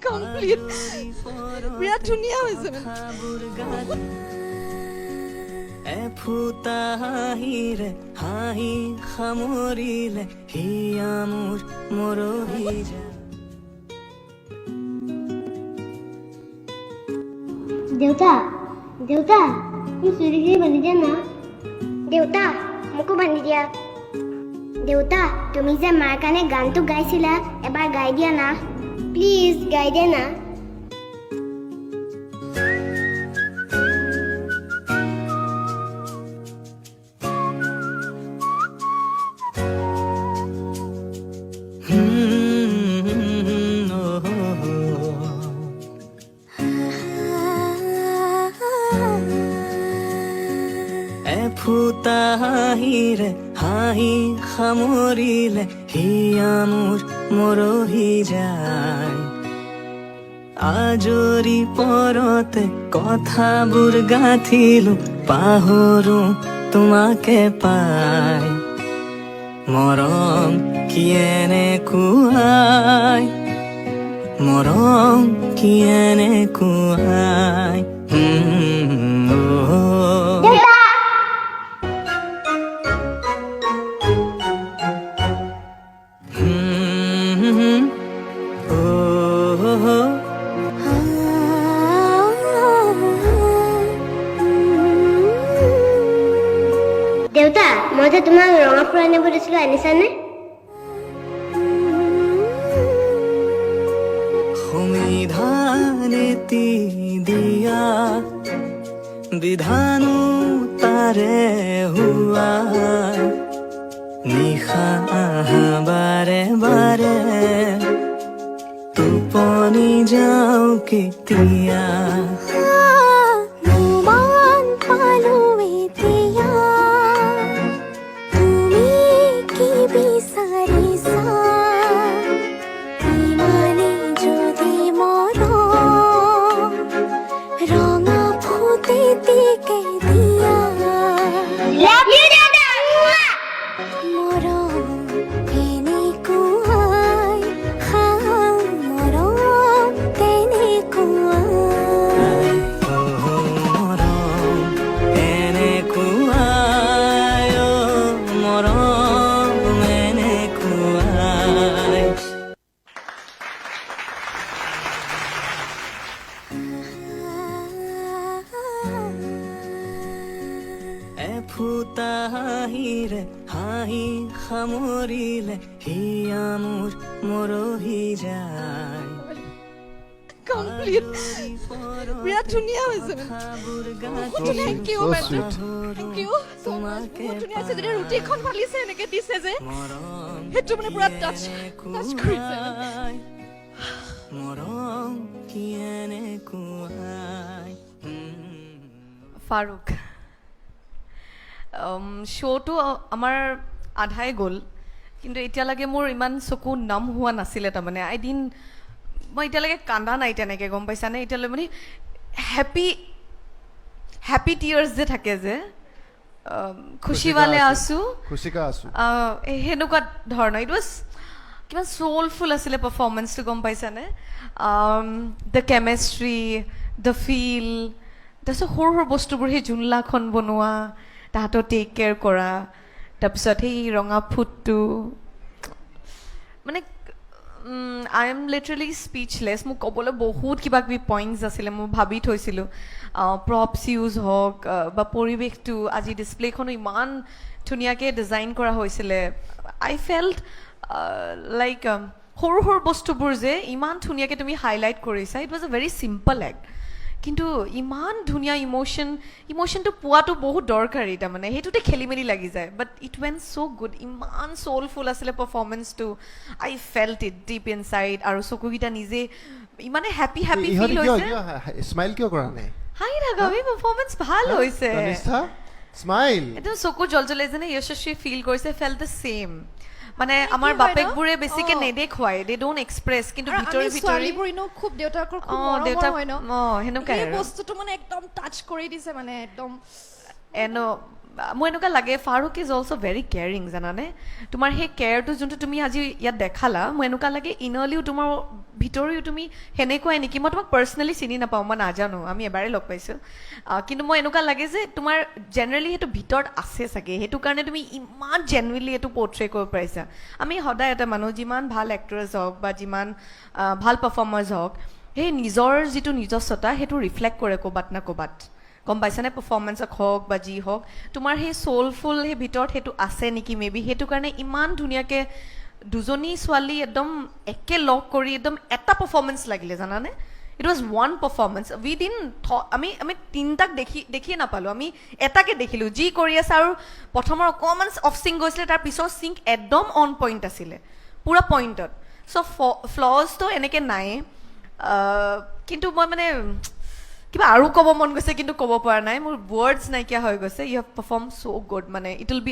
Complete, বিৰাট ধুনীয়া হৈছে মানে। এফুটা হাঁহিৰে হাঁহি সামৰিলে হিয়া মোৰ মৰহি যায়। দেউতা, দেউতা, মোক চুলিখিনি বান্ধি দিয়া না। দেউতা, মোকো বান্ধি দিয়া। দেউতা, তুমি যে মাৰ কাৰণে গানটো গাইছিলা, এবাৰ গাই দিয়া না, প্লিজ গাই দিয়া না। এফুটা হাঁহিৰে হাঁহি সামৰিলে হিয়া মোৰ মৰহি যায়। আজৰি পৰতে কথাবোৰ গাঁথিলো, পাহৰো তোমাকে পাই। মৰম কি এনেকুৱাই, মৰম কি এনেকুৱাই। অ'। দেউতা। Oh। দেউতা, মই যে তোমাক ৰঙা ফুল আনিব দিছিলো, আনিছানে? সমিধান এটি দিয়া, বিধানো তাৰে হোৱা। নিশা আহা বাৰে বাৰে, টোপনি যাওঁ কেতিয়া? নুমান পালো এতিয়া, তুমি কি বিচাৰিছা? ইমানে যদি মৰম, ৰঙা ফুটেটিকে দিয়া। লাভ you দেউতা। মৰম এনেকুৱাই, মৰম তেনেকুৱাই। মৰম এনেকুৱাই, অ' মৰম এনেকুৱাই। এফুটা হাঁহিৰে হাঁহি সামৰিলে হিয়া মোৰ মৰহি যায়। কমপ্লিট, বিৰাট ধুনীয়া হৈছে মানে। বহুত ধুনীয়া। Thank you. So sweet. Thank you so much. বহুত ধুনীয়া হৈছে। যেতিয়া ৰুটিখন ফালিছে, এনেকে দিছে যে, সেইটো মানে পুৰা টাচ কৰিছে মানে। মৰম কি এনেকুৱাই। ফাৰুক, শ্ব'টো আমাৰ আধাই গ'ল, কিন্তু এতিয়ালৈকে মোৰ ইমান চকু নাম হোৱা নাছিলে। তাৰমানে আই ডিন মই এতিয়ালৈকে কান্দা নাই তেনেকৈ, গম পাইছানে? এতিয়ালৈ মানে হেপী হেপী টিয়াৰ্ছ যে থাকে যে, खुशी वाले आंसू। खुशी का आंसू। সেনেকুৱা ধৰণৰ। It was কিমান চ'লফুল আছিলে পাৰফৰ্মেঞ্চটো, গম পাইছানে? The chemistry, the feel, তাৰপিছত সৰু সৰু বস্তুবোৰ, সেই জোনলাখন বনোৱা, তাহাঁতৰ টেক কেয়াৰ কৰা, তাৰপিছত সেই ৰঙা ফুটটো, মানে I am literally speechless. মোক ক'বলৈ বহুত কিবা কিবি পইণ্টছ আছিলে, মই ভাবি থৈছিলোঁ। প্ৰপছ ইউজ হওক বা পৰিৱেশটো, আজি ডিছপ্লেখনো ইমান ধুনীয়াকৈ ডিজাইন কৰা হৈছিলে। আই ফেল্ট লাইক সৰু সৰু বস্তুবোৰ যে ইমান ধুনীয়াকৈ তুমি হাইলাইট কৰিছা। It was a very simple act, কিন্তু ইমান ধুনীয়া ইম'শ্যন। ইম'শ্যনটো পোৱাটো বহুত দৰকাৰী, তাৰমানে সেইটোতে খেলি মেলি লাগি যায়, but it went so good. ইমান চ'লফুল আছিলে পাৰফৰ্মেঞ্চটো। I felt it deep inside আৰু চকুকেইটা নিজে ইমানে হেপী হেপী ইহঁতে ফিল কিয় হৈছে। কিয় স্মাইল কিয় কৰা নাই? হাঁহি থাকা, পাৰফৰ্মেঞ্চ ভাল হৈছে। তনিষ্ঠা, স্মাইল। একদম চকু জল জ্বলে, যেনে যশস্বী ফিল কৰিছে, ফেল্ট the same. মানে আমাৰ কি হয় ন? বাপেকবোৰে বেছিকে নেদেখুৱাই, they don't express, কিন্তু আৰু ভিতৰি আমি ভিতৰি ছোৱালীবোৰ এনেও খুব দেউতাকৰ খুব মৰমৰ দেউতাক হয় ন? সেনেকুৱাই সেই আৰু। বস্তুটো মানে একদম টাচ কৰি দিছে, মানে একদম। এনো মোৰ এনেকুৱা লাগে, Farooq is also very caring, জানানে? তোমাৰ সেই কেয়াৰটো যোনটো তুমি আজি ইয়াত দেখালা, মোৰ এনেকুৱা লাগে ইনাৰলিও, তোমাৰ ভিতৰিও তুমি সেনেকুৱাই নেকি। মই তোমাক পাৰ্চনেলি চিনি নাপাওঁ, মই নাজানো, আমি এবাৰেই লগ পাইছোঁ, কিন্তু মই এনেকুৱা লাগে যে তোমাৰ জেনেৰেলি সেইটো ভিতৰত আছে চাগে। সেইটো কাৰণে তুমি ইমান জেনুইনলি এইটো পৰ্ট্ৰে কৰিব পাৰিছা। আমি সদায় এটা মানুহ যিমান ভাল এক্ট্ৰেছ হওক বা যিমান ভাল পাৰফৰ্মাৰ্ছ হওক, সেই নিজৰ যিটো নিজস্বতা, সেইটো ৰিফ্লেক্ট কৰে ক'ৰবাত না ক'ৰবাত, গম পাইছানে? পাৰফৰ্মেঞ্চক হওক বা যি হওক, তোমাৰ সেই চ'লফুল, সেই ভিতৰত সেইটো আছে নেকি মে বি। সেইটো কাৰণে ইমান ধুনীয়াকৈ দুজনী ছোৱালী একদম একে লগ কৰি একদম এটা পাৰফৰ্মেঞ্চ লাগিলে, জানানে? It was one performance. We didn't আমি তিনিটাক দেখিয়ে নাপালোঁ, আমি এটাকে দেখিলোঁ যি কৰি আছে। আৰু প্ৰথমৰ অকণমান অফ চিংক গৈছিলে, তাৰ পিছৰ চিংক একদম অন পইণ্ট আছিলে, পূৰা পইণ্টত। চ' ফ্লজটো এনেকৈ নায়ে, কিন্তু মই মানে কিবা আৰু ক'ব মন গৈছে, কিন্তু ক'ব পৰা নাই। মোৰ ৱৰ্ডছ নাইকিয়া হৈ গৈছে। You have perform so good, মানে it will be